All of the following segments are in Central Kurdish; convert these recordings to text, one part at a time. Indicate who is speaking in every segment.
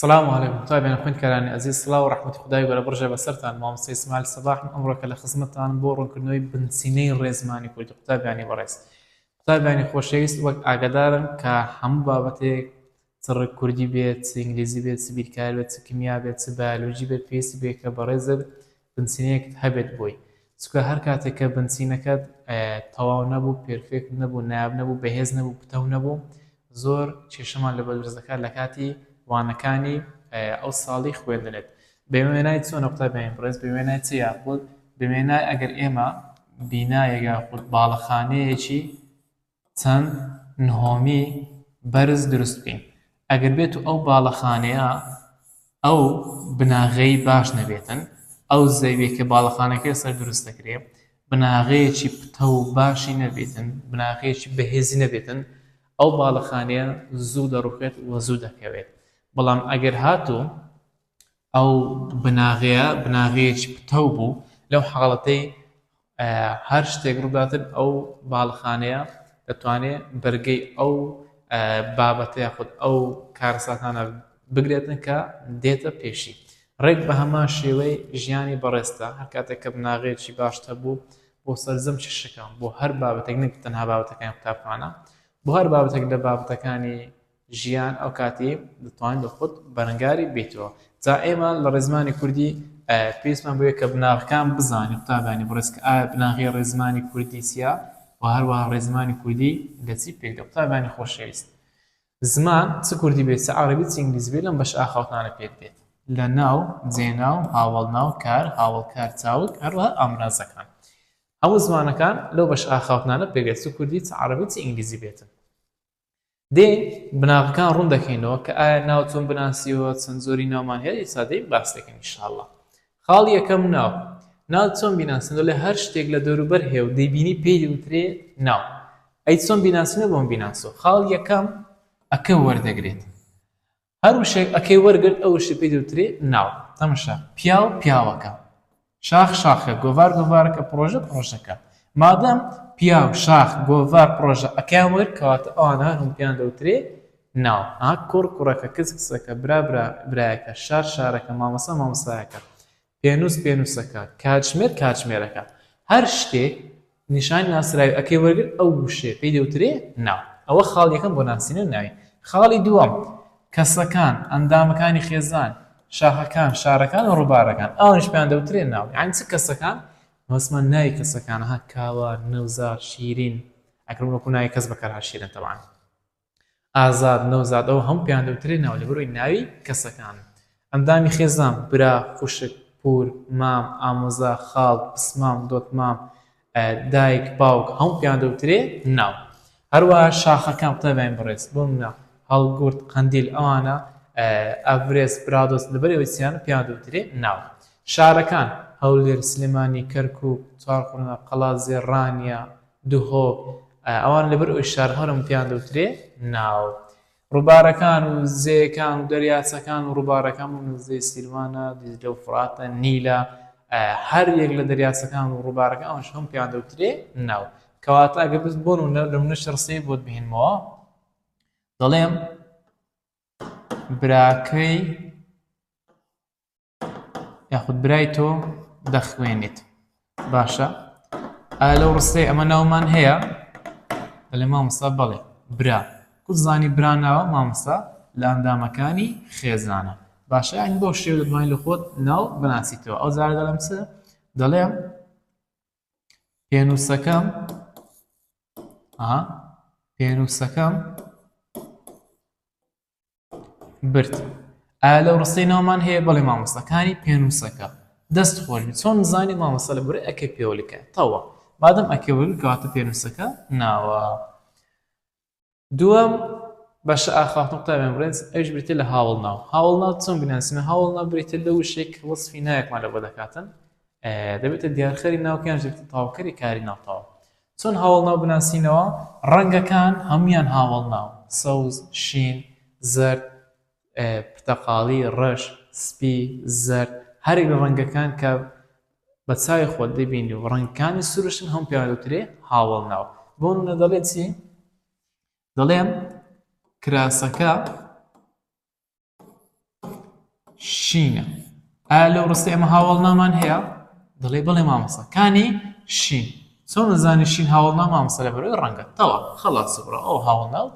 Speaker 1: سڵاو علیکم قوتابیان خوێندکارانی ئەزیز سڵاو و ڕەحمەتی خودای گەورە بڕژێ بەسەرتان مامۆستا ئیسماعیل سەباحم ئەمڕۆکە لە خزمەتتانم بۆ ڕوونکردنەوەی بنچینەی ڕێزمانی کوردی قوتابیانی بەڕێز قوتابیانی خۆشەویست وەک ئاگادارن کە هەموو بابەتێک چ کوردی بێت چ ئینگلیزی بێت چ بیرکاری بێت چ کیمیا بێت چ بایۆلۆجی بێت پێویستی بێت کە بەڕێزت بنچینەیەکت هەبێت بۆی چونکە هەر کاتێک کە بنچینەکەت تەواو نەبوو perfect نەبوو نایاب نەبوو بەهێز نەبوو پتەو نەبوو زۆر کێشەمان لە بەدروست دەکات لە کاتی وانەکانی ئەو ساڵی خوێندنت بە وێنای چۆنە قوتابیانی بەڕێز بە وێنای چ یاخود بە وێنای ئەگەر ئێمە بینایەک یاخود باڵەخانەیەکی چەند نهۆمی بەرز دروست بکەین ئەگەر بێت و ئەو باڵەخانەیە ئەو بناغەی باش نەبێتن ئەو زەویە کە باڵەخانەکەی سەر دروست دەکرێ بناغەیەکی پتە و باشی نەبێتن بناغەیەکی بەهێزی نەبێتن ئەو باڵەخانەیە زوو دەڕوخێت و زوو دەکەوێت بەڵام ئەگەر هاتوو ئەو بناغەیە بناغەیەکی پتەو بوو لەو حاڵەتەی هەر شتێک ڕووبداتن ئەو باڵەخانەیە دەتوانێت بەرگەی ئەو بابەتە یاخود ئەو کارەساتانە بگرێتن کە دێتە پێشی ڕێک بە هەمان شێوەی ژیانی بەڕێزتە هەر کاتێک کە بناغەیەکی باشت هەبوو بۆ سەرجەم کێشەکان بۆ هەر بابەتێک نەک تەنها بابەتەکانی قوتابخانە بۆ هەر بابەتێک لە بابەتەکانی ژیان ئەو کاتی دەتوانیت لە خۆت بەرەنگاری بیتەوە جا ئێمە لە ڕێزمانی کوردی پێویستمان بۆیە کە بناغەکان بزانین قوتابیانی بەڕێز کە ئایا بناغەی ڕێزمانی کوردی چییە و هەروەها ڕێزمانی کوردی لە چی پێک دێت قوتابیانی خۆشەویست زمان چ کوردی بێت چ عەرەبی چ ئینگلیزی بێت لەم بەشە ئاخاوتنانە پێک دێت لە ناو جێناو هاوەڵناو کار هاوەڵکار چاوگ هەروەها ئامرازەکان هەموو زمانەکان لەو بەشە ئاخاوتنانە پێک دێت چ کوردی چ عەرەبی چ ئینگلیزی بێتن دێین بناغەکان ڕوون دەکەینەوە کە ئایا ناو چۆن بناسیەوە چەند جۆری ناومان هەیە ئێستا دێین باس دەکەین ان شاء اللە خاڵی یەکەم ناو ناو چۆن بیناسین دەڵێ هەر شتێک لە دەوروبەر هەیە و دەیبینی پێی دەوترێ ناو ئەی چۆن بیناسینەوە بۆم بیناسۆ خاڵ یەکەم ئەکە وەردەگرێت هەر وشەیەک ەکەی وەرگرت ئەو وشەی پێی دەوترێ ناو. تەمەشا، پیاو پیاوەکە، شاخ شاخەکە، گۆڤار گۆڤارەکە، پڕۆژە پڕۆژەکە. مادەم پیاو، شاخ، گۆڤار، پڕۆژە ەکەیان وەرگرت کەواتە ئەوانە هەر هەموو پێیان دەوترێ ناو. ها کوڕ کوڕەکە، کچ کچەکە، برا برا برایەکە، شار شارەکە، مامۆستا مامۆستایەکە. پێنووس پێنووسەکە، کاتژمێر کاتژمێرەکە. هەر شتێک نیشانی ناسراوی ەکەی وەرگرت ئەو وشەیە پێی دەوترێ ناو. ئەوە خاڵی یەکەم بۆ ناسینەوەی ناوی. خاڵی دووەم، کەسەکان، ئەندامەکانی خێزان، شاخەکان، شارەکان و ڕووبارەکان. ئەوانیش پێیان دەوترێ ناو. یانی چ کەسەکان؟ مەبەستمان ناوی کەسەکانە ها کاوە، نەوزاد، شیرین. ئەگەر وەکوو ناوی کەس بەکار هات شیرین تەبعەن. ئازاد، نەوزاد ئەوە هەموو پێیان دەوترێ ناو لەبەرئەوەی ناوی کەسەکانن. ئەندامی خێزان، برا، خوشک، پوور، مام، ئامۆزا، خاڵ، پسمام، دۆتمام، دایک، باوک هەموو پێیان دەوترێ ناو. هەروەها شاخەکان قوتابیانی بەڕێز بۆ نمونە هەڵگورد، قەندیل ئەوانە ئەڤرێست، برادۆست لەبەرئەوەی چیانە پێیان دەوترێ ناو. شارەکان، هەولێر، سلێمانی، کەرکووک، چوارقوڕنە، قەڵادزێ، ڕانیە، دهۆک، ئەوان لەبەر ئەوەی شارهەرم پێیان دەوترێ ناو. ڕووبارەکان و زێیەکان و دەریاچەکان و ڕووبارەکان بۆ نموونە زێی سیروانە، دیجلە و فوراتە، نیلە، هەر یەک لە دەریاچەکان و ڕووبارەکان ئەوانش هەموو پێیان دەوترێ ناو. کەواتە ئەگەر بت بۆ نموونە لە نموونەش ڕستەی بۆت بهێنمەوە دەڵێم براکەی یاخود برای تۆ دەخوێنیت باشە ئایا لەو ڕستەی ئەمە ناومان هەیە دەڵێ مامۆستا بەڵێ برا کوت زانی برا ناوە مامۆستا لە ئەندامەکانی خێزانە باشە یانی بەو شێوە دەتوانین لە خۆت ناو بناسیتەوە ئەو جارە دەڵێم چ دەڵێم پێنووسەکەم پێنووسەکەم برد ئایا لەو ڕستەی ناومان هەیە بەڵێ مامۆستا کانی پێنووسەکە دەست خۆش بی چۆن زانی مامۆستا لە بورە ئەکەی پێوەلکە تەوا مادەم ئەکەی وەرگر کەواتە پێنووسەکە ناوە دووەم بەشە ئاخاوتن قوتابیان بڕێز ئەویش بریتیە لە هاوڵناو هاوڵناو چۆن بناسین هاوڵناو بریتیە لە وشەی کە وەسفی ناوێکمان لە بۆ دەکاتن دەبێتە دیارخەری ناوکیان دەبێتە تەواوکەری کاری ناوتەواو چۆن هاوەڵناو بناسینەوە؟ ڕەنگەکان هەموویان هاوەڵناو، سەوز، شین، زەرد، پرتەقاڵی، ڕەش، سپی، زەرد، هەرێک لە ڕەنگەکان کە بە چاوی خۆت دەبینی و ڕەنگەکانی سروشتن هەموو پێیان دەوترێ هاوەڵناو. بۆ نموونە دەڵێ چی؟ دەڵێم کراسەکە. شینە. ئایا لەو ڕستەی ئەمە هاوەڵناومان هەیە؟ دەڵێ بەڵێ مامۆستا. کانی شین. چۆن دەزانی شین هاوەڵناو مامۆستا لەبەرئەوەی ڕەنگە. تەواو خەڵاس بڕۆ ئەو هاوەڵناو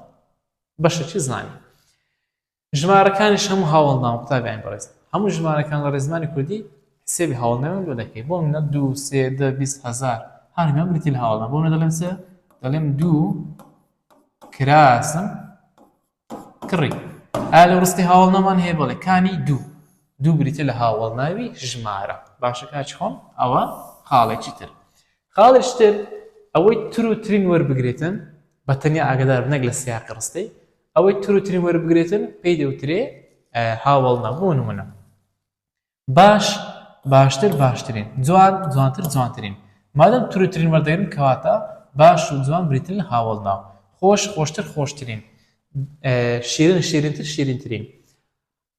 Speaker 1: بەشەکی زانی. ژمارەکانیش هەموو هاوەڵناون قوتابیانی بەڕێز. هەموو ژمارەکان لە ڕێزمانی کوردی حسێبی هاوەڵناویان بۆ دەکەی. بۆ منە دوو سێ دە 20 هەزار هەر هەموویان بریتی لە هاوەڵناو. بۆ منە دەڵێم چ؟ دەڵێم دوو کراسم کڕی. ئایا لەو ڕستەی هاوەڵناومان هەیە؟ بەڵێ کانی دوو. دوو بریتیە لە هاوەڵناوی ژمارە. باشە کاکی خۆم ئەوە خاڵێکی تر. خاڵێکی تر ئەوەی تر و ترین وەربگرێتن بە تەنیا ئاگادار نەک لە سیاقی ڕستەی ئەوەی تر و ترین وەربگرێتن پێی دەوترێ هاوەڵناو. بۆ نمونە باش باشتر باشترین جوان جوانتر جوانترین مادەم تر و ترین وەردەگرن کەواتە باش و جوان بریتن لە هاوەڵناو خۆش خۆشتر خۆشترین شیرن شیرینتر شیرینترین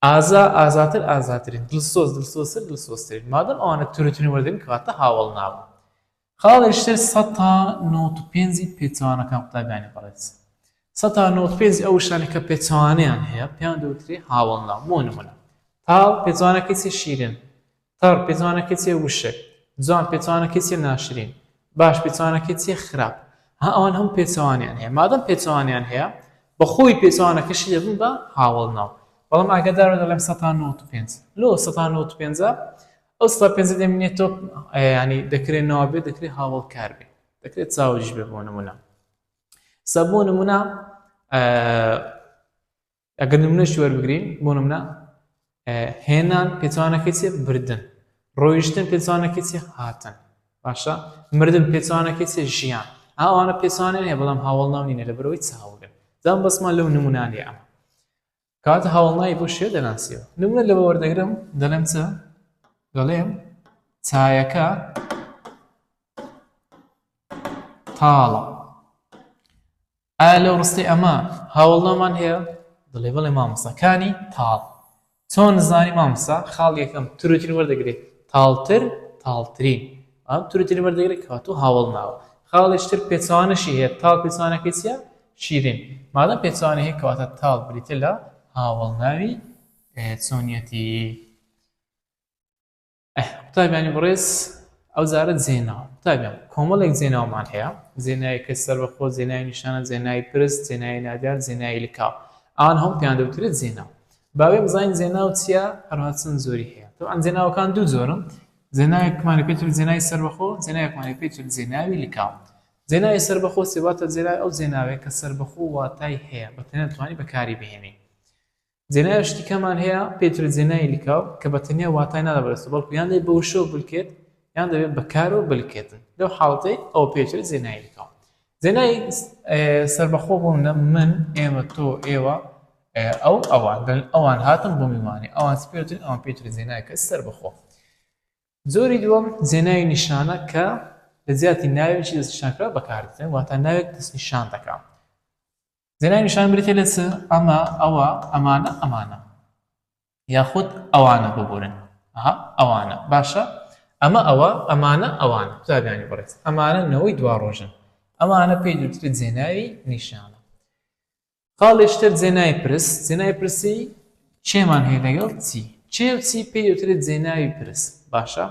Speaker 1: ئازا ئازاتر ئازاترین دڵسۆز دڵسۆزتر دڵسۆزترین مادەم ئەوانە تر و ترین وەردەگرن کەواتە هاوەڵناو خاڵێکی تر 195 ی پێچەوانەکان قوتابیانی بەڕێز 195 ئەو وشانە کە پێچەوانەیان هەیە پێیان دەوترێ هاوەڵناو بۆ نمونە تاڵ پێچەوانەکەی چیە شیرن تەڕ پێچەوانەکەی چیە وشک جوان پێچەوانەکەی چیە ناشرین باش پێچەوانەکەی چیە خراپ ها ئەوان هەموو پێچەوانیان هەیە مادەم پێچەوانیان هەیە بەخۆی پێچەوانەکەشی دەبن بە هاوەڵناو بەڵام ئاگادار دەڵێم 195 لۆ 195 ئەو سەتا پێنجە دەمینێتەوە ینی دەکرێت ناو بێت دەکرێت هاوڵکار بێت دەکرێت چاوجیش بێ بۆ نمونە سە بۆ نمونە ئەگەر نمونەش وەربگرین بۆ نمونە هێنان پێچوانەکەی چێ بردن ڕۆیشتن پێچوانەکەی چێ هاتن باشە مردن پێچوانەکەی چێ ژیان ئەوانە پێچوانە هەیە بەڵام هاوڵ ناو نینە لە بەرەوەی چاوگن جام بەسمان لەو نمونانەیە ئەمە کەواتە هاوەڵناوی بۆ شێ دەناسیەوە. نمونە لەوە وەردەگرم دەڵێم چ؟ دەڵێم چایەکە تاڵە. ئایا لەو ڕستەی ئەمە هاوەڵناومان هەیە؟ دەڵێ بەڵێ مامۆستا کانی تاڵ. چۆن زانی مامۆستا خاڵ یەکەم تروترین وەردەگرێت تاڵتر تاڵترین ئەم تروترین وەردەگرێت کەواتوو هاوەڵناوە خاڵێکی تر پێچەوانەشی هەیە تاڵ پێچەوانەکەی چییە شیرین مادەم پێچەوانە هەیە کەواتە تاڵ بریتە لە هاوەڵناوی چۆنیەتی قوتابیانی بەڕێز ئەو جارە جێناو قوتابیان کۆمەڵێک جێناومان هەیە جێناوی کەس سەربەخۆ جێناوی نیشانە جێناوی پرس جێناوی نادیار جێناوی لکاو ئەوان هەموو پێیان دەوترێت جێناو باوێ بزانین جێناو چییە هەروەها چەند جۆری هەیە طبعا جێناوەکان دوو جۆرن جێناوێکمانی پێ جێناوی سەربەخۆ جێناوێکمانی پێ جێناوی لکاو جێناوی سەربەخۆ سێواتە جێناوی ئەو جێناوێک کە سەربەخۆ واتای هەیە بە تەنیا توانی بەکاری بهێنی جێناوی شتیکەمان هەیە پێی دەوترێت جێناوی لکاو کە بە تەنیا واتای نادا بەدەستەوە بەڵکو یان دەبێت بە وشەوە بلکێت یان دەبێت بە کارەوە بلکێتن لەو حاڵەتەی ئەوە پێی دەوترێت جێناوی لکاو جێناوی سەربەخۆ بۆ منە من ئێمە تۆ ئێوە ئەو ئەوان دەڵێن ئەوان هاتن بۆ میوانی ئەوان چ پێ دەوترێن ئەوان پێی دەوترێت جێناوی کەس سەربەخۆ جۆری دووەم جێناوی نیشانە کە لە جیاتی ناوێکی دەستنیشانکراو بەکاردێن واتە ناوێک دەستنیشان دەکات جێناوی نیشان بریتیە لە چ؟ ئەمە، ئەوە، ئەمانە، ئەمانە. یاخود ئەوانە ببورن. ئەها ئەوانە. باشە؟ ئەمە ئەوە، ئەمانە ئەوانە. قوتابیانی بەڕێز، ئەمانە نەوەی دواڕۆژن. ئەمانە پێی دەوترێت جێناوی نیشانە. خاڵێکی تر جێناوی پرس. جێناوی پرسی چێمان هەیە لەگەڵ چی؟ چێ و چی پێی دەوترێت جێناوی پرس. باشە؟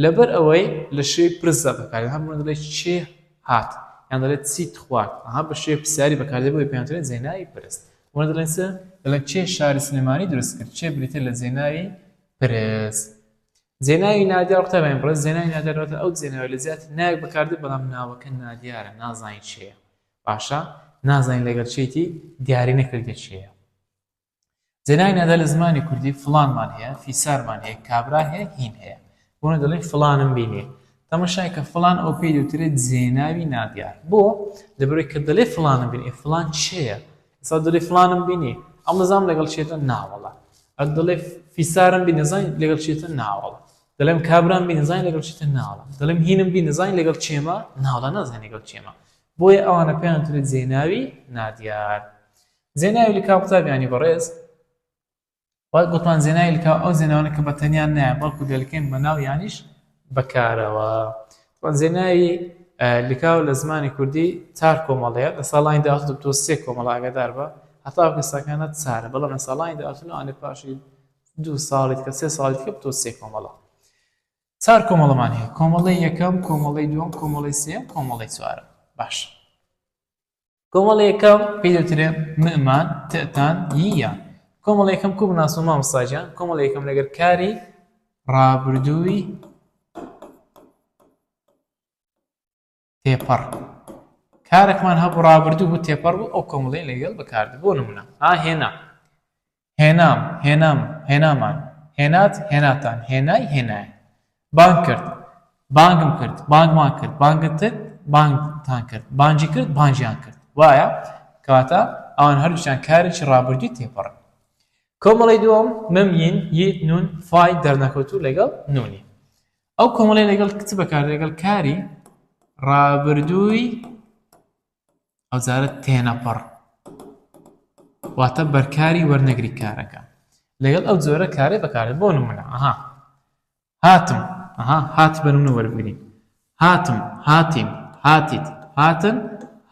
Speaker 1: لەبەر ئەوەی لە شێوەی پرسدا بەکاردێت. هەر بۆ دەڵێت چێ هات یان دەڵێت چیت خوارد ئەها بە شێوەی پرسیاری بەکاردێت بۆیە پێیان دەڵێن جێناوی پرس بۆ دەڵێن چ دەڵێن کێ شاری سلێمانی دروست کرد کێ بریتیە لە جێناوی پرس جێناوی نادیار قوتابیان بڕێز جێناوی نادیار واتە ئەو جێناوە لە جیاتی ناوێک بەکاردێت بەڵام ناوەکە نادیارە نازانین چێیە باشە نازانین لەگەڵ چێتی دیاری نەکردێت چێیە جێناوی نادیار لە زمانی کوردی فڵانمان هەیە، فیسارمان هەیە، کابرا هەیە، هین هەیە. بۆنە دەڵێن فڵانم بینی. تەمەشای کە فڵان ئەو پێی دەوترێت جێناوی نادیار. بۆ؟ لەبەرئەوەی کە دەڵێ فڵانم بینی، ئێ فڵان کێیە؟ ئێستا دەڵێ فڵانم بینی، ئەم دەزانم لەگەڵ کێتە؟ ناوەڵا. ئەر دەڵێ فیسارم بینی، دەزانی لەگەڵ کێتە؟ ناوەڵا. دەڵێم کابرام بینی، دەزانی لەگەڵ کێتە؟ ناوەڵا. دەڵێم هینم بینی، دەزانی لەگەڵ کێمە؟ ناوەڵا نازانی لەگەڵ کێمە. بۆیە ئەوانە پێیان دەوترێت جێناوی نادیار. جێناوی لکاو قوتابیانی بەڕێز وەک گوتمان جێناوی لکاو ئەو جێناوانە کە بە تەنیا نایەن بەڵکو دەلکێن بە ناو یانیش بەکارەوە جێناوی لکاو لە زمانی کوردی چار کۆمەڵەیە لە ساڵانی داهاتوو دەبتەوە سێ کۆمەڵە ئاگادار بە هەتا کەسەکانە چارە بەڵام لە ساڵانی داهاتوو لەوانەیە پاشی دوو ساڵی تکە سێ ساڵی تکە بتۆ سێ کۆمەڵە. چار کۆمەڵەمان هەیە کۆمەڵەی یەکەم کۆمەڵەی دووەم کۆمەڵەی سێیەم کۆمەڵەی چوارەم باش کۆمەڵی یەکەم پێی دەوترێ مئمان تئتان ییان کۆمەڵی یەکەم کو بناسم مامۆستا گیان کۆمەڵی یەکەم لەگەر کاری ڕابردووی تێپەڕ کارێکمان هەبوو ڕابردوو بوو تێپەڕ بوو ئەو کۆمەڵەی لەگەڵ بەکاردێت بۆ نمونە ها هێنا هێنام هێنام هێنامان هێنات هێناتان هێنای هێنای بانگ کرد بانگم کرد بانگمان کرد بانگت بانگتان کرد بانگی کرد بانگیان کرد وایە کەواتە ئەوان هەردووکیان کارێکی ڕابردووی تێپەڕن کۆمەڵی دووەم مم ین یت نون فای دەرنەکەوتوو لەگەڵ نونی ئەو کۆمەڵەی لەگەڵ کچ بەکار لەگەڵ کاری ڕابردووی ئەوجارە تێنەپەڕ واتە بەرکاری وەرنەگری کارەکە لەگەڵ ئەو جۆرە کارێ بەکارێت بۆ نمونە ئەها هاتم ئەها هات بە نمونە وەربگرین هاتم هاتین هاتیت هاتن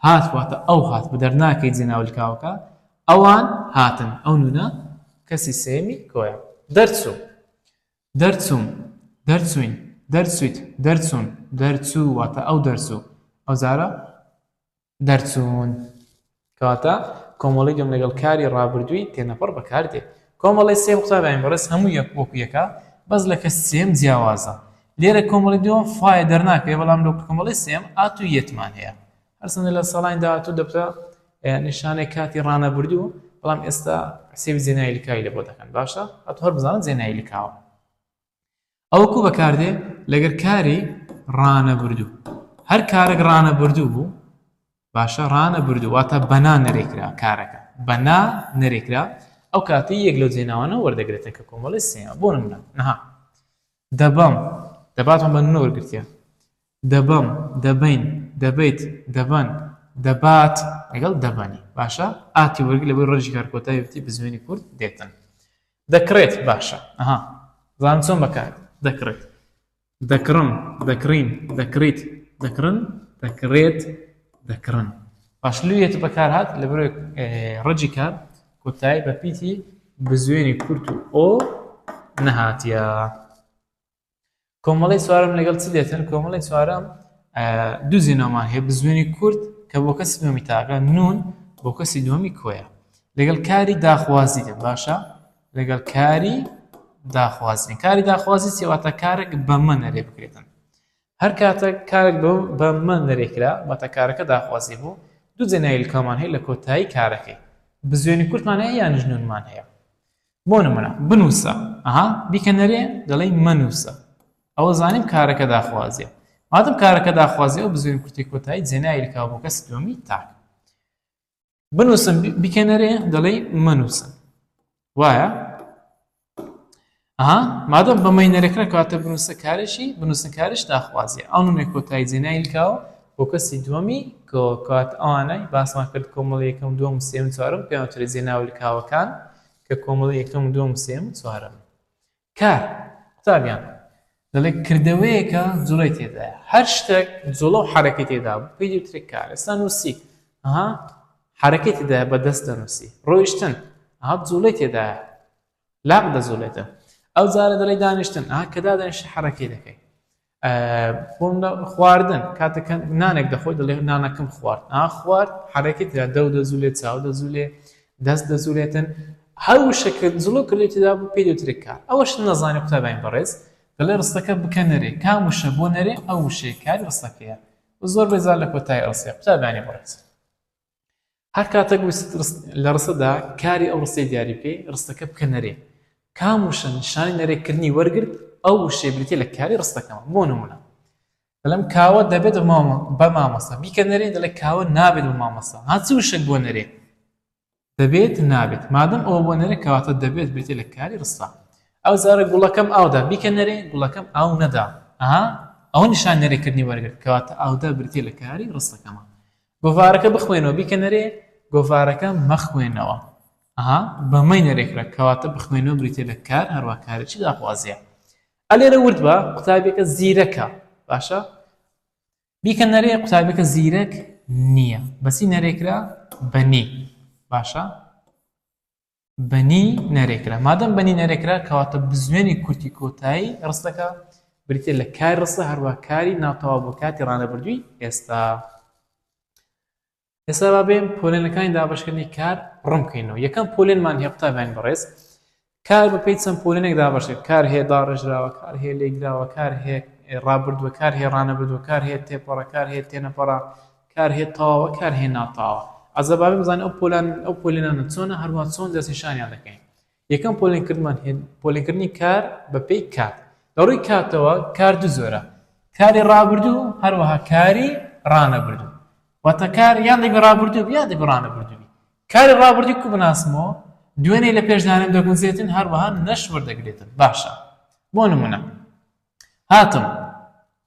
Speaker 1: هات واتە ئەو هات بە دەرناکەی جێناولکاوەکە ئەوان هاتن ئەو نونە کەسی سێمی کۆیە دەرچوو دەرچووم، دەرچووین، دەرچوویت، دەرچوون، دەرچوو واتە ئەو دەرچوو، ئەوجارە دەرچوون. کەواتە کۆمەڵەی دووەم لەگەڵ کاری ڕابردووی تێنەپەڕ بەکاردێ. کۆمەڵەی سێیەم قوتابیانی بەڕێز هەموو یەک وەکو یەکە بەس لە کەس سێیەم جیاوازە. لێرە کۆمەڵی دووەم فایە دەرناکەوێ بەڵام لە کۆمەڵەی سێیەم ئات و یەتمان هەیە. هەرچەندە لە ساڵانی داهاتوو دەبتە نیشانەی کاتی ڕانەبردوو بەڵام ئێستا حسێبی جێناوی لکاوی لە بۆ دەکەن باشە ئەتۆ هەر بزانە جێناوی لکاوە ئەوە کو بەکاردێ لەگەر کاری ڕانەبردوو هەر کارێک ڕانەبردوو بوو باشە ڕانەبردوو واتە بەنا نەرێکرا کارەکە بەنا نەرێکرا ئەو کاتی یەک لەو جێناوانە وەردەگرێتن کە کۆمەڵی سێیە بۆ نمونە نها دەبەم دەباتمان بە نۆر گرتیە دەبەم، دەبەین، دەبەیت، دەبەن، دەبات، لەگەڵ دەبەنی. باشە ئاتی وەرگر لەبەر ڕەگی کار کۆتایی بە تی بزوێنی کورت دێتن. دەکڕێت باشە ئەها زانم چۆن بەکار دەکڕێت. دەکڕم، دەکڕین، دەکڕیت، دەکڕن، دەکڕێت، دەکڕن. باش لویەت بەکار هات لەبەر ڕەگی کار کۆتایی بە پیتی بزوێنی کورت و ئۆ نەهاتیە. کۆمەڵەی چوارەم لەگەڵ چ دێتن کۆمەڵی چوارەم دوو جێناومان هەیە بزوێنی کورت کە بۆ کەسی دووەمی تاکە نون بۆ کەسی دووەمی کۆیە لەگەڵ کاری داخوازی دێن باشە لەگەڵ کاری داخوازی کاری داخوازی چیواتە کارێک بەمە نەرێ بکرێتن هەر کاتێک کارێک بەمە نەرێکرا واتە کارەکە داخوازی بوو دوو جێناوی لکاومان هەیە لە کۆتایی کارەکەی بزوێنی کورتمان هەیە یانیش نونمان هەیە بۆ نمونە بنووسە ئەها بیکە نەرێ دەڵێی مەنووسە ئەوە زانیم کارەکە داخوازیە مادەم کارەکە داخوازی ئەو بزوێن کورتی کۆتایی جێناوی لکاو بۆ کەسی دووەمی تاک بنووسم بیکە نەرێ دەڵێی مەنووسن وایە ئەها مادەم بەمەی نەرێکرا کەواتە بنووسە کارێکی بنووسن کارش داخوازیە ئەو نونەی کۆتایی جێناوی لکاوە بۆ کەسی دووەمی کۆ کەواتە ئەوانەی باسمان کرد کۆمەڵی یەکەم دووەم و سێیەم چوارەم پێیان وترێت جێناوە لکاوەکان کە کۆمەڵی یەکەم و دووەم و سێیەم و چوارەم. کار، قوتابیان، دەڵێ کردەوەیەکە جوڵەی تێدایە هەر شتێک جوڵە و حەرەکەی تێدا بوو پێی دەوترێت کار ئێستا نووسی ئەها حەرەکەی تێدایە بە دەست دەنووسی ڕۆیشتن ئەها جوڵەی تێدایە لاق دەجوڵێتن ئەو جارە دەڵێ دانیشتن ئەها کە دادەنیشتی حەرەکەی دەکەی بۆم خواردن کاتێک نانێک دەخۆی دەڵێ نانەکەم خوارد ئا خوارد حرەکەی ترا دەو دەزولێ چاو دەزولێ دەست دەزولێتن هەر وشە کە جڵۆ کردی تێدا بوو پێی دەوترێت کار ئەوەش نەزانی قوتابیانی بەڕێز دەڵێ ڕستەکە بکە نەرێ کام وشە بۆ نەرێ ئەو وشەیە کاری ڕستەکەیە و زۆر بەزار لە کۆتایی ڕستەیە قوتابیانی بەڕێز هەر کاتێک ویستت لە ڕستەدا کاری ئەو ڕستەی دیاری بکەی، ڕستەکە بکە نەرێ. کام وشە نیشانەی نەرێکردنی وەرگرت، ئەو وشەیە بریتییە لە کاری ڕستەکەمە. بۆ نموونە، دەڵێم کاوە دەبێت بە مامۆستا. بیکە نەرێ، دەڵێ کاوە نابێت بە مامۆستا. ها چ وشەک بۆ نەرێ؟ دەبێت، نابێت. مادەم ئەوە بۆ نەرێ، کەواتە دەبێت بریتییە لە کاری ڕستە. ئەو جارە گوڵەکەم ئاودا. بیکە نەرێ، گوڵەکەم ئاو نەدا. ئەها ئەوە نیشانەی نەرێکردنی وەرگرت، کەواتە ئاودا بریتییە لە کاری ڕستەکەمە. گۆڤارەکە بخوێنەوە بیکە نەرێ گۆڤارەکە مەخوێنەوە ئەها بەمەی نەرێکرا کەواتە بخوێنەوە بریتە لە کار هەروە کارێکی داخوازیە ئەلێرە ورد بە قوتابیەکە زیرەکە باشە بیکە نەرێ قوتابیەکە زیرەک نییە بەسی نەرێکرا بەنی باشە. بەنی نەرێکرا مادەم بەنی نەرێکرا کەواتە بزوێنی کورتی کۆتایی ڕستەکە بریتە لە کاری ڕستە هەروە کاری ناتەواو بۆ کاتی ڕانەبردووی ئێستا. ئێستا با بێن پۆلێنەکانی دابەشکردنی کار ڕوون بکەینەوە. یەکەم پۆلێنمان هەیە قوتابیانی بەڕێز، کار بەپێی چەند پۆلێنێک دابەش دەکرێت. کار هەیە داڕێژراوە، کار هەیە لێکدراوە، کار هەیە ڕابردووە، کار هەیە ڕانەبردووە، کار هەیە تێپەڕە، کار هەیە تێنەپەڕە، کار هەیە تەواوە، کار هەیە ناتەواوە. ئەجا با بێن بزانین ئەو پۆلان ئەو پۆلێنانە چۆنە، هەروەها چۆن دەستنیشانیان دەکەین. یەکەم پۆلێنکردنمان هەیە پۆلێنکردنی کار بەپێی کات. لە ڕووی کاتەوە کار دوو جۆرە، کاری ڕابردوو هەروەها کاری ڕانەبردوو. واتە کار یان دەبی ڕابردوو بی یان دەبی ڕانەبردوو بی. کاری ڕابردووی کو بناسمەوە؟ دوێنێ لە پێش دانێم دەگونجێتن هەروەها نەش وەردەگرێتن. باشە بۆ نمونە هاتم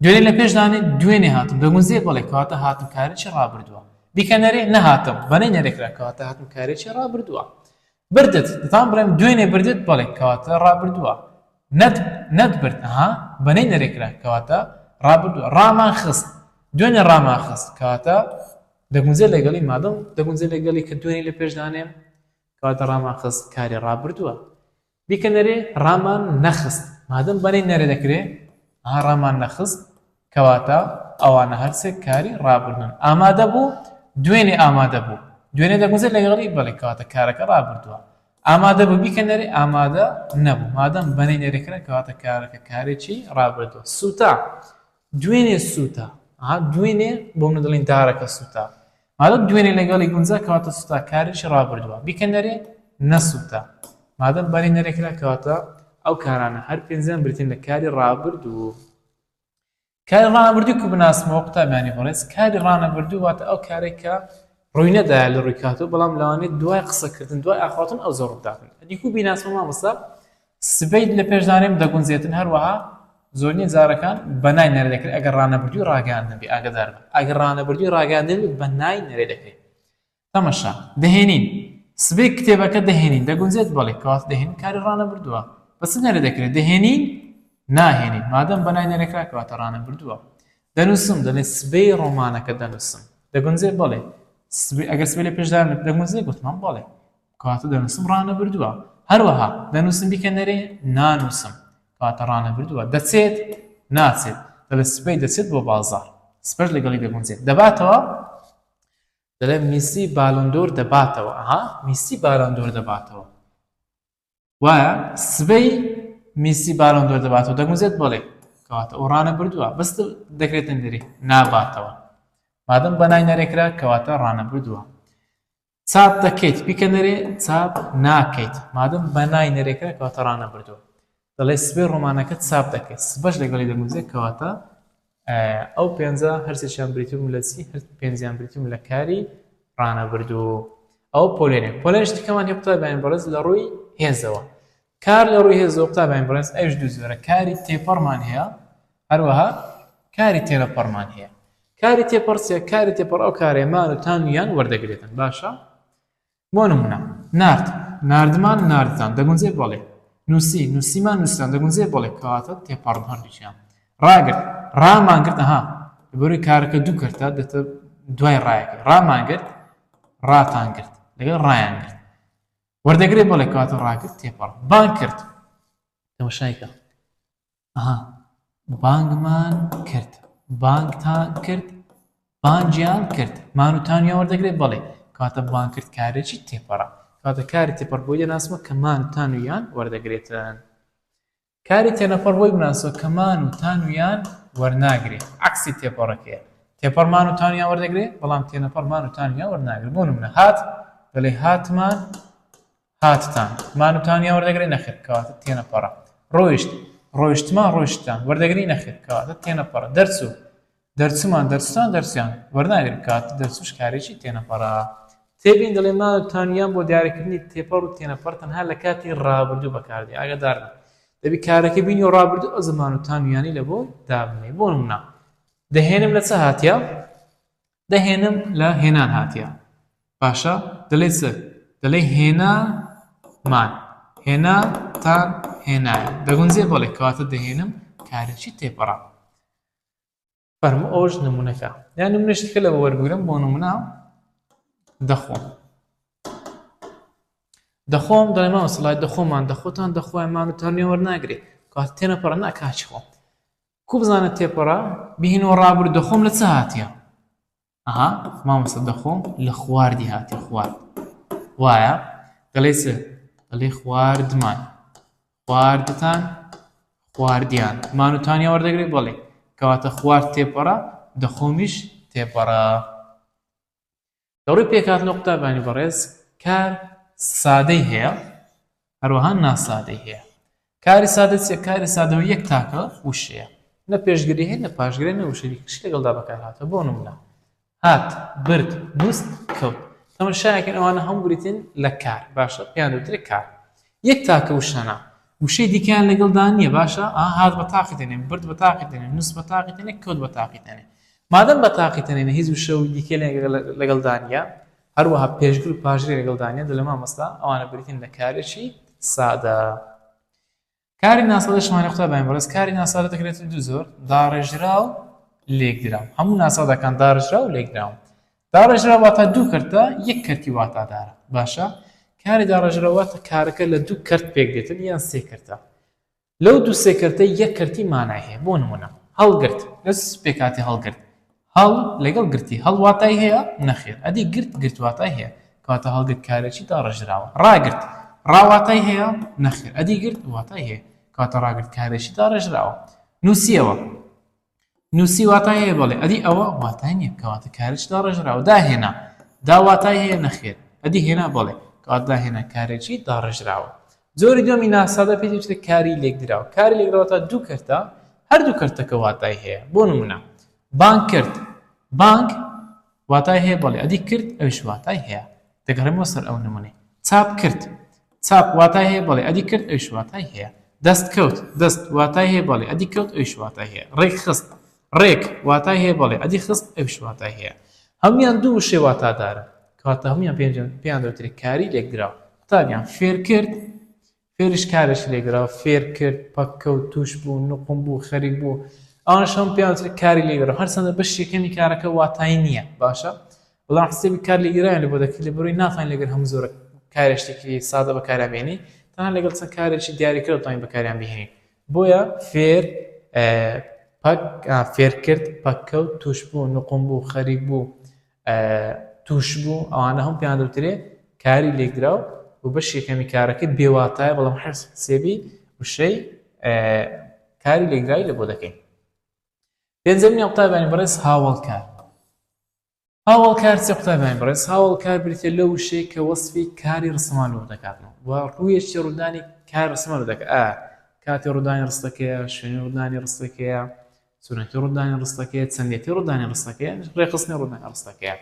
Speaker 1: دوێنێ لە پێش دانێ دوێنێ هاتم دەگونجێ بەڵێ کەواتە هاتم کارێکی ڕابردووە. بیکە نەرێ نەهاتم بەنەی نەرێکرا کەواتە هاتم کارێکی ڕابردووە. بردت دەتوانم بڵێم دوێنێ بردت بەڵێ کەواتە ڕابردووە. نەت نەت برد ئەها بەنەی نەرێکرا کەواتە ڕابردووە. ڕامان خست دوێنێ ڕامان خست کەواتە دەگونجێ لەگەڵی مادەم دەگونجێ لەگەڵی کە دوێنێ لە پێش دانێم کەواتە ڕامان خست کاری ڕابردووە. بیکە نەرێ ڕامان نەخست مادەم بەنەی نەرێ دەکرێ ئەها ڕامان نەخست کەواتە ئەوانە هەرسێک کاری ڕابردوون. ئامادە بوو دوێنێ ئامادە بوو دوێنێ دەگونجێت لەگەڵی بەڵێ کەواتە کارەکە ڕابردووە. ئامادە بوو بیکە نەرێ ئامادە نەبوو مادەم بەنەی نەرێ کرا کەواتە کارەکە کارێکی ڕابردووە. سووتا دوێنێ سووتا ئەها دوێنێ بۆ من دەڵێن دارەکە سووتا مادەم دوێنێ لەگەڵی گونجا کەواتە سووتا کارێکی ڕابردووە بیکە نەرێ نەسووتا مادەم بەنەی نەرێ کرا کەواتە ئەو کارانە هەر پێنجیان بریتین لە کاری ڕابردوو. کاری ڕانەبردوو کو بناسمەوە قوتابیانی بەڕێز کاری ڕانەبردوو واتە ئەو کارێک کە ڕووی نەدایە لە ڕووی کاتەوە بەڵام لەوانەیە دوای قسەکردن دوای ئاخاوتن ئەو زۆر ڕووبداتن ئەدی کو بیناسمە مامۆستا سبەیت لە پێشدانێم دەگونجێتن هەروەها زۆرینەی جارەکان بە نای نەرێ دەکرێت ئەگەر ڕانەبردووی ڕاگەیاندن بێ ئاگادار بە ئەگەر ڕانەبردووی ڕاگەیاندن بێ بە نای نەرێ دەکرێت تەمەشا دەهێنین سبەی کتێبەکە دەهێنین دەگونجێت بەڵێ کەواتە دەهێنین کاری ڕانەبردووە بە چ نەرێ دەکرێت دەهێنین ناهێنین مادەم بە نای نەرێکرا کەواتە ڕانەبردووە دەنووسم دەڵێ سبەی ڕۆمانەکە دەنووسم دەگونجێ بەڵێ ئەگەر سبەی لە پێشدا دەگونجێ گوتمان بەڵێ کەواتە دەنووسم ڕانەبردووە هەروەها دەنووسم بیکە نەرێ نانووسم کەواتە ڕانەبردووە دەچێت ناچێت دەڵێ سبەی دەچێت بۆ بازاڕ سبەش لەگەڵی دەگونجێت دەباتەوە دەڵێ میسی بالۆندۆر دەباتەوە ئەها میسی بالۆندۆر دەباتەوە وایە سبەی میسی بالۆندۆر دەباتەوە دەگونجێت بەڵێ کەواتە ئەو ڕانەبردووە بەس دەکرێتە نەرێ ناباتەوە مادەم بەنای نەرێکرا کەواتە ڕانەبردووە چاپ دەکەیت بیکە نەرێ چاپ ناکەیت مادەم بەنای نەرێکرا کەواتە ڕانەبردووە دەڵێ سبەی ڕۆمانەکە چاپ دەکەیت سبەش لەگەڵی دەگونجێت کەواتە ئەو پێنجە هەرسێکیان بریتی بوون لە چی هەر پێنجیان بریتی بوون لە کاری ڕانەبردوو ئەو پۆلێنێک پۆلێن شتەکەمان هەیە قوتابیانی بەڕێز لە ڕووی هێزەوە کار لە ڕووی هێزەوە قوتابیانی بەڕێز ئەویش دوو جۆرە کاری تێپەڕمان هەیە هەروەها کاری تێنەپەڕمان هەیە کاری تێپەڕ چیە کاری تێپەڕ ئەو کارەیە مان و تان و یان وەردەگرێتن باشە بۆ نمونە نارد ناردمان ناردتان دەگونجێ بەڵێ نووسی نووسیمان نووسیتان دەگونجێ بەڵێ کەواتە تێپەڕن هەردووکیان ڕاگرت ڕامان گرت ئەها لەبەرەوەی کارەکە دوو کەرتە دێتە دوای ڕایەکەی ڕامان گرت ڕاتان گرت لەگەڵ ڕایان گرت وەردەگرێ بەڵێ کەواتە ڕاگرت تێپەڕ بانگ کرد تەماشایکە ئەها بانگمان کرد بانگتان کرد بانگیان کرد مان و تانیان وەردەگرێت بەڵێ کاتە بانگ کرد کارێکی تێپەڕە کاتە کاری تێپەڕ بۆی دەناسمە کە مان و تان و یان وەردەگرێتن کاری تێنەپەڕ بۆی بناسەوە کە مان و تان و یان وەرناگرێت عەکسی تێپەڕەکەیە تێپەڕ مان و تان و یان وەردەگرێت بەڵام تێنەپەڕ مان و تان و یان وەرناگرێت بۆ نمونە هات دەڵێ هاتمان هاتتان مان و تانیان وەردەگرێ نەخێر کەواتە تێنەپەڕە ڕۆیشت ڕۆیشتمان ڕۆیشتتان وەردەگری نەخێر کەواتە تێنەپەڕە دەرچوو دەرچوومان دەرچووتان دەرچوویان وەرناگرن کەواتە دەرچووش کارێکی تێنەپەڕە تێبین دەڵێ مان و تانیان بۆ دیاریکردنی تێپەڕ و تێنەپەڕ تەنها لە کاتی ڕابردوو بەکاردێ ئاگادار بن دەبی کارەکە بینی و ڕابردوو ئەو زمان و تانیانی لە بۆ دابنێ بۆ نمونە دەهێنم لە چ هاتیە دەهێنم لە هێنان هاتیە باشە دەلێ چ دەلێ هێنا مان هێنا تان هێنایە دەگونجێ بەڵێ کەواتە دەهێنم کارێکی تێپەڕا فەرموو ئەوش نمونەکە یان نمونەش دیکە لە وەربگرم بۆ نمونە دەخۆم. دەخۆم دەڵێ مامۆستا ڵای دەخۆمان دەخۆتان دەخۆیان مان و تان نوێ وەرناگرێ کەواتە تێنەپەڕە نا کاکی خۆم کو بزانە تێپەڕە بهینەوە ڕابرد دەخۆم لە چ هاتیە ئەها مامۆستا دەخۆم لە خواردی هاتی خوارد وایە دەڵێ چ دەڵێ خواردمان خواردتان خواردیان مان و تانیا وەردەگرێ بەڵێ کەواتە خوارد تێپەڕە دەخۆمیش تێپەڕە لە ڕووی پێکهاتنەوە قوتابیانی بەڕێز کار سادەی هەیە هەروەها ناسادەی هەیە کاری سادە چیە کاری سادەوە یەک تاکە وشەیە نە پێشگری هەیە نە پاشگرێ نە وشەی کشی لەگەڵدا بەکار هاتووە بۆ نمونە هات برد نووست کەوت تەمەشایەکەن ئەوانە هەموو بریتین لە کار باشە پێیان دەوترێت کار یەک تاکە وشەنە وشەی دیکەیان لەگەڵدا نییە باشە ئا هات بە تاقی دێنێ برد بە تاقی دێنێ نووس بە تاقی دێنێ کەوت بە تاقی دێنێ مادەم بە تاقی تەنێنە هیچ وشە و دیکەی لەگەڵدا نییە هەروەها پێشگر و پاشگری لەگەڵدا نییە دەڵێ مامۆستا ئەوانە بریتین لە کارێکی سادە کاری ناسادە شمانە قوتابیان بەڕێز کاری ناسادە دەکرێت دوو زۆر داڕێژراو لێکدراو هەموو ناسادەکان داڕێژراو لێکدراون داڕێژراو واتە دوو کەرتە یەک کەرتی واتادارە باشە کاری داڕێژراو واتە کارەکە لە دوو کەرت پێک دێتن یان سێ کەرتە لەو دوو سێ کەرتە یەک کەرتی مانای هەیە بۆ نمونە هەڵگرت لە چ پێکاتی هەڵگرت هەڵ لەگەڵ گرتی هەڵ واتای هەیە نەخێر ئەدی گرت گرت واتای هەیە کەواتە هەڵگرت کارێکی داڕێژراوە ڕاگرت ڕا واتای هەیە نەخێر ئەدی گرت واتای هەیە کەواتە ڕاگرت کارێکی داڕێژراوە نووسیەوە نووسی واتای هەیە بەڵێ ئەدی ئەوە واتای نییە کەواتە کارێکی داڕێژراوە داهێنا دا واتای هەیە نەخێر ئەدی هێنا بەڵێ کەواتە داهێنا کارێکی داڕێژراوە جۆری دووەمی ناسادە پێی دەوترێت کاری لێکدراو کاری لێکدراو تا دوو کەرتە هەردوو کەرتەکە واتای هەیە بۆ نمونە بانگ کرد بانگ واتای هەیە بەڵێ ئەدی کرد ئەویش واتای هەیە دەگەڕێمەوە سەر ئەو نمونەی چاپ کرد چاپ واتای هەیە بەڵێ ئەدی کرد ئەویش واتای هەیە دەست کەوت دەست واتای هەیە بەڵێ ئەدی کەوت ئەویش واتای هەیە ڕێک خست ڕێک واتای هەیە بەڵێ ئەدی خست ئەویش واتای هەیە هەمویان دوو وشەی واتادارن کەواتە هەمویان پێیان دەوترێت کاری لێکدراو قوتابیان فێرکرد فێریش کارێکی لێکدراوە فێرکرد پەککەوت توش بوو نوقم بوو خەریک بوو ئەوانەش هەموو پێیان دەوترێت کاری لێکدراو هەرچەندە بەشی یەکەمی کارەکە واتایی نییە باشە بەڵام حسێبی کار لێکدراویان لێ بۆ دەکرێت لەبەرئەوەی ناتوانین لەگەر هەموو زۆرە کارێک شتێکی سادە بەکاریان بهێنی تەنها لەگەڵ چەند کارێکی دیاریکراو دەتوانین بەکاریان بهێنین بۆیە فێر پەک فێرکرد پەککەوت توش بوو نوقم بوو خەریک بوو توش بوو ئەوانە هەم پێیان دەوترێ کاری لێکدراو و بەش یەکەمی کارەکەی بێواتایە بەڵام حرس حسێبی وشەی کاری لێکدراوی لە بۆ دەکەین پێنجەمین قوتابیانی بەڕێز هاوەڵکار هاوەڵکار چیە قوتابیانی بەڕێز؟ هاوەڵکار بریتیە لەو وشەیە کە وەسفی کاری ڕستەمان لۆ دەکاتەوە و ڕوویەکی ڕوودانی کاری ڕستەمان لۆ دەکات ئا کاتی ڕوودانی ڕستەکەیە شوێنی ڕوودانی ڕستەکەیە چۆنێتی ڕوودانی ڕستەکەیە چەندێتی ڕوودانی ڕستەکەیە ڕێکخستنی ڕوودانی ڕستەکەیە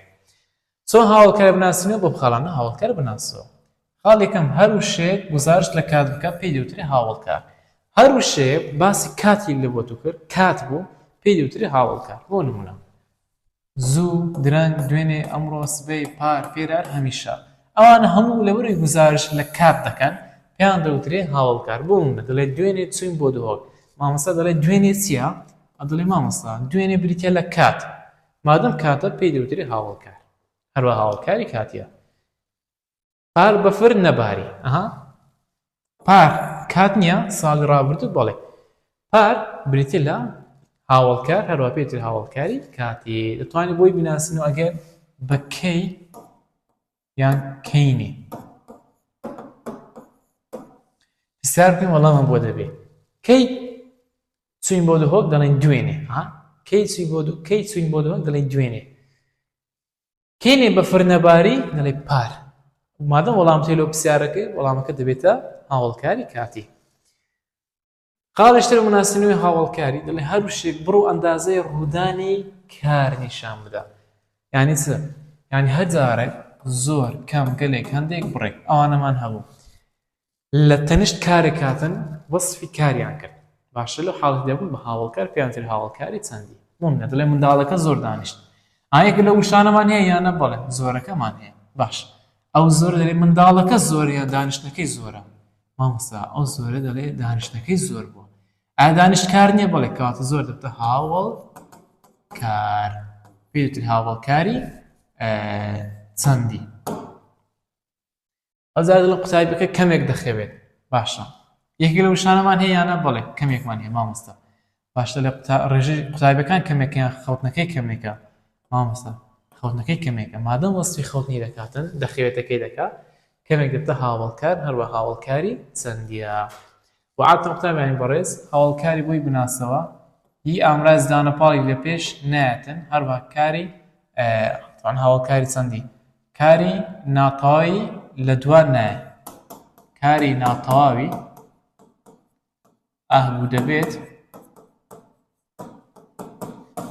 Speaker 1: چۆن هاوەڵکار بناسینەوە بۆ خاڵانە هاوەڵکار بناسەوە خاڵ یەکەم هەر وشەیەک گوزارشت لە کات بکات پێی دەوترێ هاوەڵکار هەر وشەیەک باسی کاتی لە بۆ تو کرد کات بوو پێی دەوترێ هاوەڵکار بۆ نمونە زوو، درەنگ، دوێنێ، ئەمڕۆ، سبەی، پار، پێرار، هەمیشە. ئەوانە هەموو لەبەرئەوەی گوزارشت لە کات دەکەن، پێیان دەوترێ هاوەڵکار. بۆ نموونە دەڵێ دوێنێ چووین بۆ دهۆک. مامۆستا دەڵێ دوێنێ چییە؟ ئەدەڵێ مامۆستا دوێنێ بریتییە لە کات. مادەم کاتە پێی دەوترێ هاوەڵکار. هەروەها هاوەڵکاری کاتییە. پار بەفر نەباری ئەها پار کات نییە ساڵی ڕابردوو بەڵێ پار بریتە لە هاوڵکار هەروە پێتر هاوڵکاری کاتی دەتوانانی بۆی بناسین و ئەگەر بە کەی یان کەینێ پرسیار بکەین وەڵاممان بۆ دەبێ کەی چوین بۆ دهۆک دەڵێن دوێنێ ها کەی چوی بۆ کەی چوین بۆ دهۆک دەڵێن دوێنێ کەینێ بەفر نەباری دەڵێ پار مادەم وەڵام تێ لۆ پرسیارەکەی وەڵامەکە دەبێتە هاوڵکاری کاتی خاڵێشتر مناسبنەوەی هاوڵکاری دەڵێ هەر وشێک بڕ و ئەندازەی ڕوودانی کار نیشان بدە یعنی چ یعنی هەر جارێک زۆر کەم گەلێک هەندێک بڕێک ئەوانەمان هەبوو لە تەنیشت کارێک هاتن وەسفی کاریان کرد باشە لەو حاڵەتدا بوون بە هاوەڵکار پێیان تر هاوەڵکاری چەندی بۆ نموونە دەڵێ منداڵەکە زۆر دانیشت ئایەک لە وشانەمان هەیە یان نە بەڵێ زۆرەکەمان هەیە باش ئەو زۆر دەڵێ منداڵەکە زۆر یان دانیشتنەکەی زۆرە مامۆستا ئەو زۆرە دەڵێ دانیشتنەکەی زۆر بووە ئایا دانیشت کار نییە بەڵێ کەواتە زۆر دەبتە هاوەڵ کار پێی تر هاوەڵکاری چەندی. ئەوجار دەڵێن قوتابیەکە کەمێک دەخەوێت باشە یەکێک لە وشانەمان هەیە یانە بەڵێ کەمێکمان هەیە مامۆستا باشە لە ڕێژەی قوتابیەکان کەمێکیان خەوتنەکەی کەمێکە مامۆستا خەوتنەکەی کەمێکە مادەم وەسفی خەوتنی دەکاتن دەخەوێتەکەی دەکات کەمێک دەبتە هاوڵکار هەروە هاوڵکاری چەندیە وعادتن قوتابیانی بەڕێز هاوڵکاری بۆی بناسەوە ی ئامراز دانە پاڵی لە پێش نایەتن هەروە کاری هاوڵکاری چەندی کاری ناتەواوی لە دوا نایە کاری ناتەواوی ئەهبوو دەبێت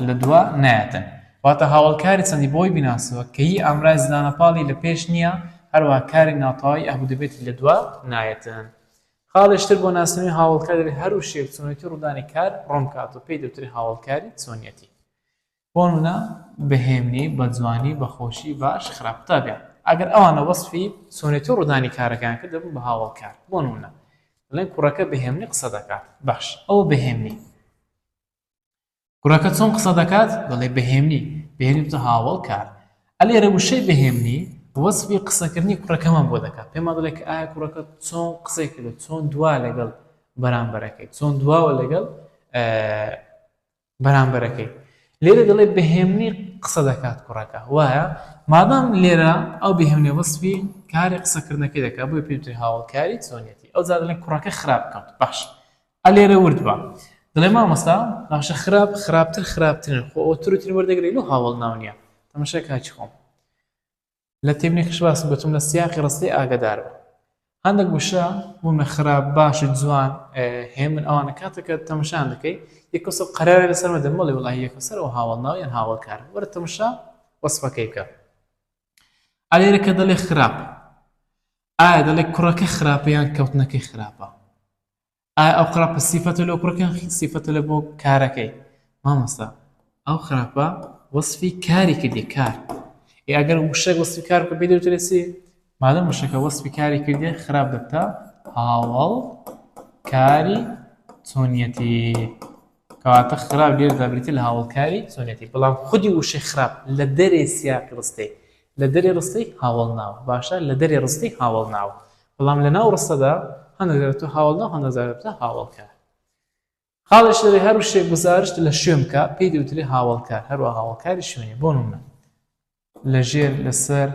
Speaker 1: لە دوا نایەتن واتە هاوڵکاری چەندی بۆی بیناسەوە کە هی ئامراز دانەپاڵی لە پێش نییە هەروە کاری ناتەواوی ئەهبوو دەبێت لە دوا نایەتن خاڵێشتر بۆ ناسینەوەی هاوڵکار دەبێت هەر وشەیەک چۆنێتی ڕوودانی کار ڕوون بکات و پێی دەوترێت هاوڵکاری چۆنیەتی بۆ نمونە بە هێمنی، بە جوانی، بە خۆشی، باش، خراپ. قوتابیان ئەگەر ئەوانە وەسفی چۆنێتی ڕوودانی کارەکەیان کرد دەبن بە هاوەڵکار. بۆ نمونە دەڵێن کوڕەکە بە هێمنی قسە دەکات. باش ئەوە بە هێمنی. کوڕەکە چۆن قسە دەکات؟ دەڵێ بە هێمنی. بە هێمنی بتە هاوەڵکار. ئەلێرە وشەی بە هێمنی وەسفی قسەکردنی کوڕەکەمان بۆ دەکات. پێمان دەڵێ کە ئایا کوڕەکە چۆن قسەی کردو، چۆن دوا لەگەڵ بەرامبەرەکەی، چۆن دواوە لەگەڵ بەرامبەرەکەی لێرە دەڵێ بەهێمنی قسە دەکات کوڕەکە وایە مادام لێرە ئەو بەهێمنی وەسفی کاری قسەکردنەکەی دەکات بۆی پێوتری هاوڵکاری چۆنیەتی ئەو جا دەڵێن کوڕەکە خراپ کەوت باش ئەلێرە ورد بە دەڵێ مامۆستا باشە خراپ خراپتر خراپترن خۆ ئەو تر و تر وەردەگرێ لۆ هاوڵ ناو نییە تەماشای کاکی خۆم لە تێبینیەکەش باسم گوتم لە سیاقی ڕستەی ئاگادار بە هەندێک وشە بوونە خراپ باش جوان هێمن ئەوانە کاتێکە تەمەشان دەکەی یەکەسەر قەرارە لەسەر مەدە مەڵێ وڵی یەکەسەر ئەو هاوڵ ناو یان هاوڵکار وەرە تەمەشا وەسفەکەی بکە ئەلێرە کە دەڵێ خراپ ئایا دەڵێ کوڕەکە خراپە یان کەوتنەکەی خراپە ئایا ئەو خراپە سیفەتە لۆ کوڕەکە یان سیفەتە لە بۆ کارەکەی مامۆستا ئەو خراپە وەسفی کاری کردی کار ئێ ئەگەر وشەک وەسفی کار بکە پێی دەوترێت چی مادەم وشەکە وەسفی کاری کردی خراپ دەبتە هاوەڵ کاری چۆنیەتی کەواتە خراپ لێرەدا بریتە لە هاوەڵکاری چۆنیەتی بەڵام خودی وشەی خراپ لە دەرێ سیاقی ڕستەی لە دەرێ ڕستەی هاوەڵ ناوە باشە لە دەرێ ڕستەی هاوەڵ ناوە بەڵام لە ناو ڕستەدا هەندێک جار دەبێتە هاوەڵ ناو هەندێک جار دەبێتە هاوەڵکار خاڵێکی دەڵێ هەر وشەیەک گوزارشت لە شوێن بکا پێی دەوترێ هاوەڵکار هەروەها هاوەڵکاری شوێنی بۆ نمونە لە ژێر لەسەر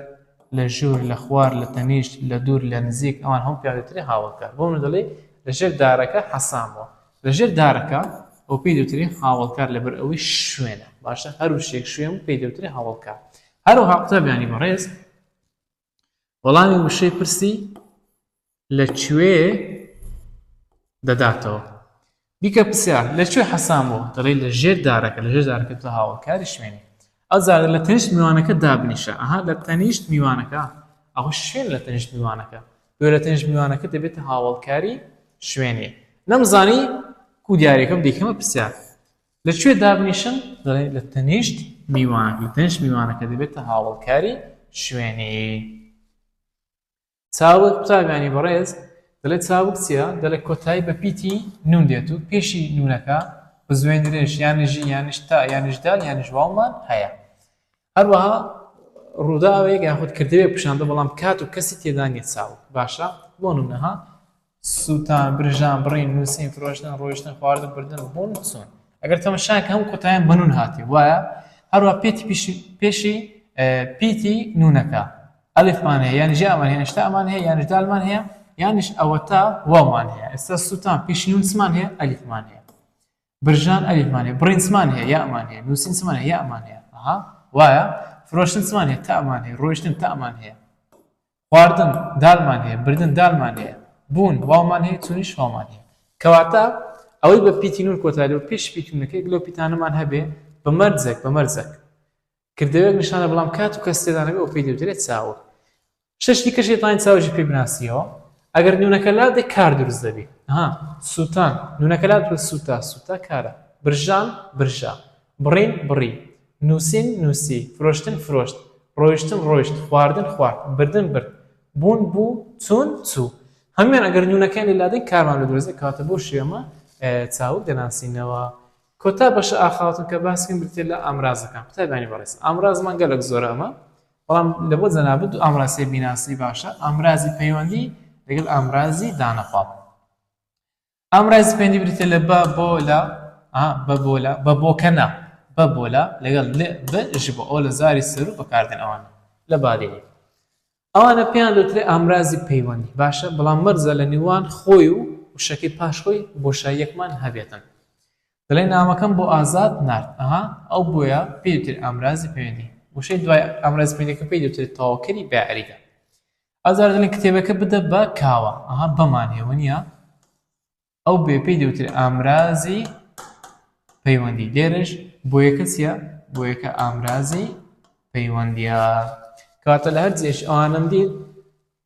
Speaker 1: لە ژوور لە خوار لە تەنیشت لە دوور لە نزیک ئەوان هەموو پێیان دەوترێ هاوەڵکار بۆ نمونە دەڵێ لە ژێر دارەکە حەسامەوە لە ژێر دارەکە ئەو پێی دەوترێ هاوەڵکار لەبەر ئەوەی شوێنە باشە هەر وشەیەک شوێن پێی دەوترێ هاوەڵکار هەروەها قوتابیانی بەڕێز وەڵامی وشەی پرسی لە کوێ دەداتەوە بیکە پرسیار لە کوێ حەسان بوو دەڵێ لە ژێر دارەکە لە ژێر دارەکە تۆ هاوڵکاری شوێنی ئەو جارە لە تەنیشت میوانەکە دابنیشە ئەها لە تەنیشت میوانەکە ئەوە شوێن لە تەنیشت میوانەکە بۆ لە تەنیشت میوانەکە دەبێتە هاوڵکاری شوێنی نەمزانی کو دیارەکەم دیکەمە پرسیار لە کوێ دابنیشم؟ دەڵێ لە تەنیشت میوان، لە تەنیشت میوانەکە دەبێتە هاوەڵکاری شوێنی. چاوگ قوتابیانی بەڕێز دەڵێ چاوگ چییە؟ دەڵێ کۆتایی بە پیتی نون دێت و پێشی نونەکە بزوێن درێژ یانیش یانیش تا یانیش دال یانیش واومان هەیە. هەروەها ڕووداوێک یاخود کردەوەیەک پیشاندە بەڵام کات و کەسی تێدا نییە چاوگ باشە بۆ نمونە سووتان، برژان، بڕین، نووسین، فرۆشتن، ڕۆیشتن، خواردن، بردن، بوون، چوون. ئەگەر تەماشایان کە هەموو کۆتایان بە نوون هاتی وایە هەروە پێتی پیشی پێشی پیتی نوونەکە ئەلفمان هەیە یانیش یامان هەیە یانیش تامان هەیە یانیش دالمان هەیە یانیش ئەوەتا واومان هەیە ئێستا سووتان پێشی نوون چمان هەیە ئەلیفمان هەیە برژان ئەلیفمان هەیە بڕین چمان هەیە یامان هەیە نووسین چمان هەیە یامان هەیە ئەها وایە فرۆشتن چمان هەیە تامان هەیە ڕۆیشتن تامان هەیە خواردن دالمان هەیە بردن دالمان هەیە بوون واومان هەیە چوونیش واومان هەیە کەواتە ئەوەی بە پیتی نون کۆتایی لەو پێش پیتی نونەکە یەک لەو پیتانەمان هەبێ بە مەرجێک بە مەرجێک کردەوەیەک نیشانە بەڵام کات و کەس تێدا نەبێ ئەو پێی دەوترێت چاوگ شەش دیکەش دەتوانین چاوگی پێ بناسیەوە ئەگەر نونەکە لادێ کار دروست دەبی ها سووتان نونەکە لات سووتا سووتا کارە برژان برژا بڕین بڕی نووسین نووسی، فرۆشتن فرۆشت، ڕۆیشتن ڕۆیشت، خواردن خوارد، بردن برد، بوون بوو، چوون چوو. هەموویان ئەگەر نوونەکەیان لێ لادەین کارمان لۆ دروست دەبێت کەواتە بەو شێوەمە چاوگ دەناسینەوە. کۆتا بەشە ئاخاوتن کە باس بکەین بریتیە لە ئامرازەکان. قوتابیانی بەڕێز ئامرازمان گەلەک زۆرە ئەمە. بەڵام لە بۆ جەنابت دوو ئامراز هەیە بیناسی باشە، ئامرازی پەیوەندی لەگەڵ ئامرازی دانەپاڵ. ئامرازی پەیوەندی بریتیە لە بە بۆ لە بە بۆ لە بە بۆکە نا بە بۆ لە لەگەڵ ل ب ژ بۆ ئەوە لە زاری سەروو بەکاردێن ئەوانە لە بادینی ئەوانە پێیان دەوترێ ئامرازی پەیوەندی باشە بەڵام مەرجە لە نێوان خۆی و وشەکەی پاش خۆی بۆشاییەکمان هەبێتن دەڵێ نامەکەم بۆ ئازاد نارد ئەها ئەو بۆیە پێی دەوترێت ئامرازی پەیوەندی وشەی دوای ئامرازی پەیوەندیەکە پێی دەوترێت تەواوکەری بەیاریدە ئازار دەڵێن کتێبەکە بدە بە کاوە ئەها بەمان هەیە وەنیە ئەو بێ پێی دەوترێت ئامرازی پەیوەندی لێرەش بۆیەکە چییە بۆیەکە ئامرازی پەیوەندیە کەواتە لە هەر جێش ئەوانم دیت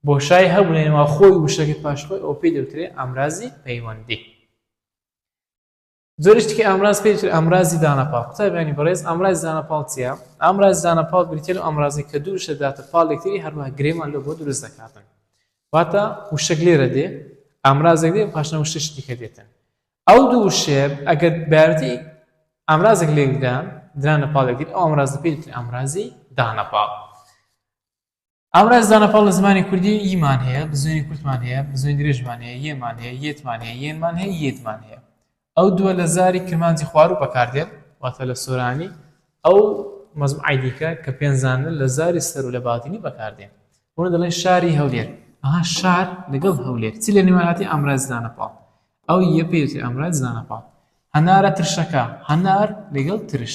Speaker 1: بۆشای هەبوو لە نێوان خۆی وشەکەی پاش خۆی ئەو پێی دەوترێت ئامرازی پەیوەندی جۆری شتێکی ئامراز پێی دەوترێت ئامرازی دانەپاڵ. قوتابیانی بەڕێز ئامرازی دانەپاڵ چییە؟ ئامرازی دانەپاڵ بریتیە لەو ئامرازەی کە دوو وشە داتە پاڵ یەکتری هەروەها گرێمان لۆ بۆ دروست دەکاتن. واتە وشەک لێرە دێ ئامرازێک دێ پاشان وشەی دیکە دێتن. ئەو دوو وشەیە ئەگەر بە یارمەتی ئامرازێک لێکدران درانە پاڵ یەکتری ئەو ئامرازە پێی دەوترێت ئامرازی دانەپاڵ. ئامرازی دانەپاڵ لە زمانی کوردی یمان هەیە، بزوێنی کورتمان هەیە، بزوێنی درێژمان هەیە، یێمان هەیە، یێتمان هەیە، یێنمان هەیە، یێتمان هەیە. ئەو دووە لە زاری کرمانجی خواروو بەکاردێن، واتە لە سۆرانی، ئەو مەجموعەی دیکە کە پێنجانن لە زاری سەروو لە بادینی بەکاردێن. بۆ نموونە دەڵێن شاری هەولێر، ئەها شار لەگەڵ هەولێر چی لە نێوان هاتی ئامرازی دانەپاڵ؟ ئەو یە پێی دەوترێ ئامرازی دانەپاڵ. هەنارە ترشەکە، هەنار لەگەڵ ترش.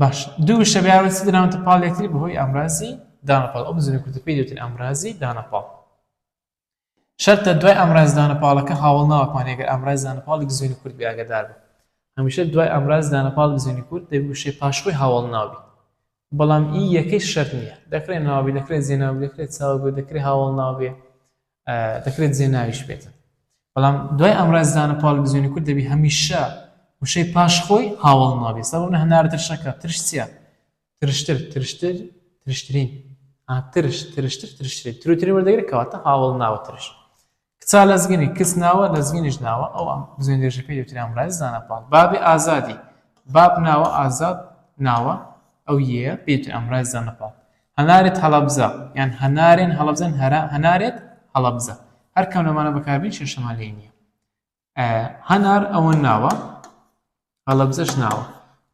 Speaker 1: باش دوو وشە بە یارمەتی دراونەتە پاڵ یەکتری بەهۆی ئامرازی دانەپاڵ ئەو بزوێنە کورتە پێی دەوترێت ئامرازی دانەپاڵ شەرتە دوای ئامرازی دانەپاڵەکە هاوڵناوەکمان هەیە گەر ئامرازی دانەپاڵی بزوێنی کورت بێ ئاگادار بە هەمیشە دوای ئامرازی دانەپاڵ بزوێنی کورت دەبی وشەی پاش خۆی هاوڵناو بی بەڵام ئی یەکەی شەرت نییە دەکرێت ناوبی دەکرێت جێناو دەکرێت چاوگ بێ دەکرێت هاوڵناو بێ دەکرێت جێناویش بێتن بەڵام دوای ئامرازی دانەپاڵ بزوێنی کورت دەبی هەمیشە وشەی پاش خۆی هاوەڵ ناوبێ سا بۆ هەنار ترشەکە ترش چییە ترشتر ترشتر ترشترین ترش ترشتر ترشترین تروترین وەردەگرێت کەواتە هاوەڵ ناوە ترش کچا لەزگینی کچ ناوە لەزگینیش ناوە ئەو ئەم بزوێن درێژە پێی دەوترێ ئامرازی دانەپاڵ بابی ئازادی باب ناوە ئازاد ناوە ئەو یەیە پێی دەوترێ ئامرازی دانەپاڵ هەنارێت هەڵەبجە یان هەنارێن هەڵەبجەن هەرا هەنارێت هەڵەبجە هەر کام لەمانە بەکاربین کێشەمان لێی نییە هەنار ئەوە ناوە هەڵەبجەش ناوە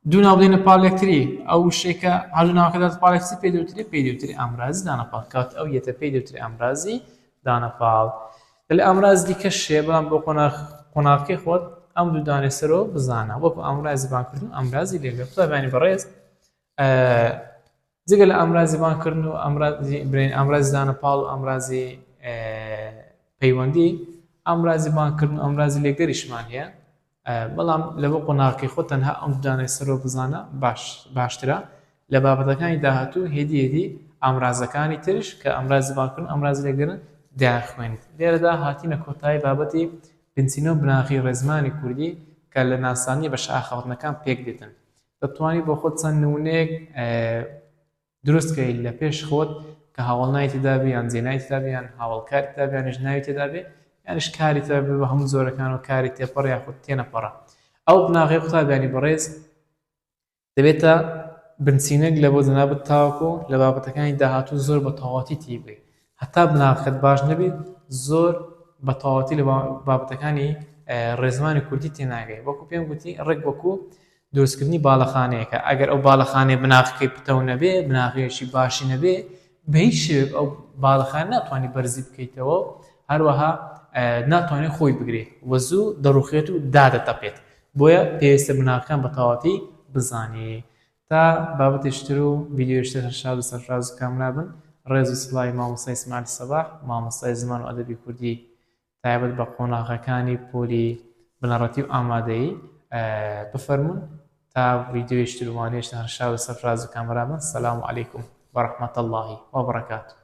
Speaker 1: دوو ناو بدەینە پاڵ یەکتری ئەو وشەی کە هەردوو ناوەکە داتە پاڵ یەکتری پێی دەوترێ پێی دەوترێ ئامرازی دانەپاڵ کات ئەو یەتە پێی دەوترێ ئامرازی دانەپاڵ لە ئامراز دیکەش هەیە بەڵام بۆ قۆناغ قۆناغەکەی خۆت ئەم دوو دانەی سەرەوە بزانە وەکو ئامرازی بانگکردن و ئامرازی لێکدەر قوتابیانی بەڕێز جگە لە ئامرازی بانگکردن و ئامرازی برێن ئامرازی دانەپاڵ و ئامرازی پەیوەندی ئامرازی بانگکردن و ئامرازی لێکدەریشمان هەیە بەڵام لە بۆ قۆناغەکەی خۆت تەنها ئەم دوو دانەی سەرەوە بزانە باش باشترە لە بابەتەکانی داهاتوو هێدی هێدی ئامرازەکانی ترش کە ئامرازی بانگکردن ئامرازی لێکدەرن دەیانخوێنیت لێرەدا هاتینە کۆتایی بابەتی بنچینە و بناغەی ڕێزمانی کوردی کە لە ناساندنی بەشە ئاخاوتنەکان پێک دێتن دەتوانی بۆ خۆت چەند نمونەیەک دروست کەی لە پێش خۆت کە هاوەڵناوی تێدا بێ یان جێناوی تێدا بێ یان هاوەڵکاری تێدا بێ یانیش ناوی تێدا بێ یانیش کاری تێدا بێ بە هەموو جۆرەکان و کاری تێپەڕ یاخود تێنەپەڕە ئەو بناغەی قوتابیانی بەڕێز دەبێتە بنچینەک لە بۆ جەنابت تاوەکو لە بابەتەکانی داهاتوو زۆر بە تەواوەتی تێبگەی هەتا بناغەکەت باش نەبێت زۆر بە تەواوەتی لە بابەتەکانی ڕێزمانی کوردی تێناگەی وەکو پێم گوتی ڕێک وەکو دروستکردنی باڵەخانەیەکە ئەگەر ئەو باڵەخانەیە بناغەکەی پتەو نەبێ بناغەیەکی باشی نەبێ بە هیچ شێوەیەک ئەو باڵەخانە ناتوانانی بەرزی بکەیتەوە هەروەها ناتوانێت خۆی بگرێت و زوو دەڕوخێت و دادەتەپێت بۆیە پێویستە بناغەکان بە تەواوەتی بزانی تا بابەتێکی تر و ڤیدیۆیەکی تر هەر شاد و سەرفراز و کامرا بن ڕێز و سڵاوی مامۆستای ئیسماعیل سەباح مامۆستای زمان و ئەدەبی کوردی تایبەت بە قۆناغەکانی پۆلی بنەڕەتی و ئامادەیی بفەرموون تا ڤیدیۆیەکی تر و وانەیەکی تر هەر شاد و سەرفراز و کامەران بن سلام علیکم ورحمة اللە وبرکاته.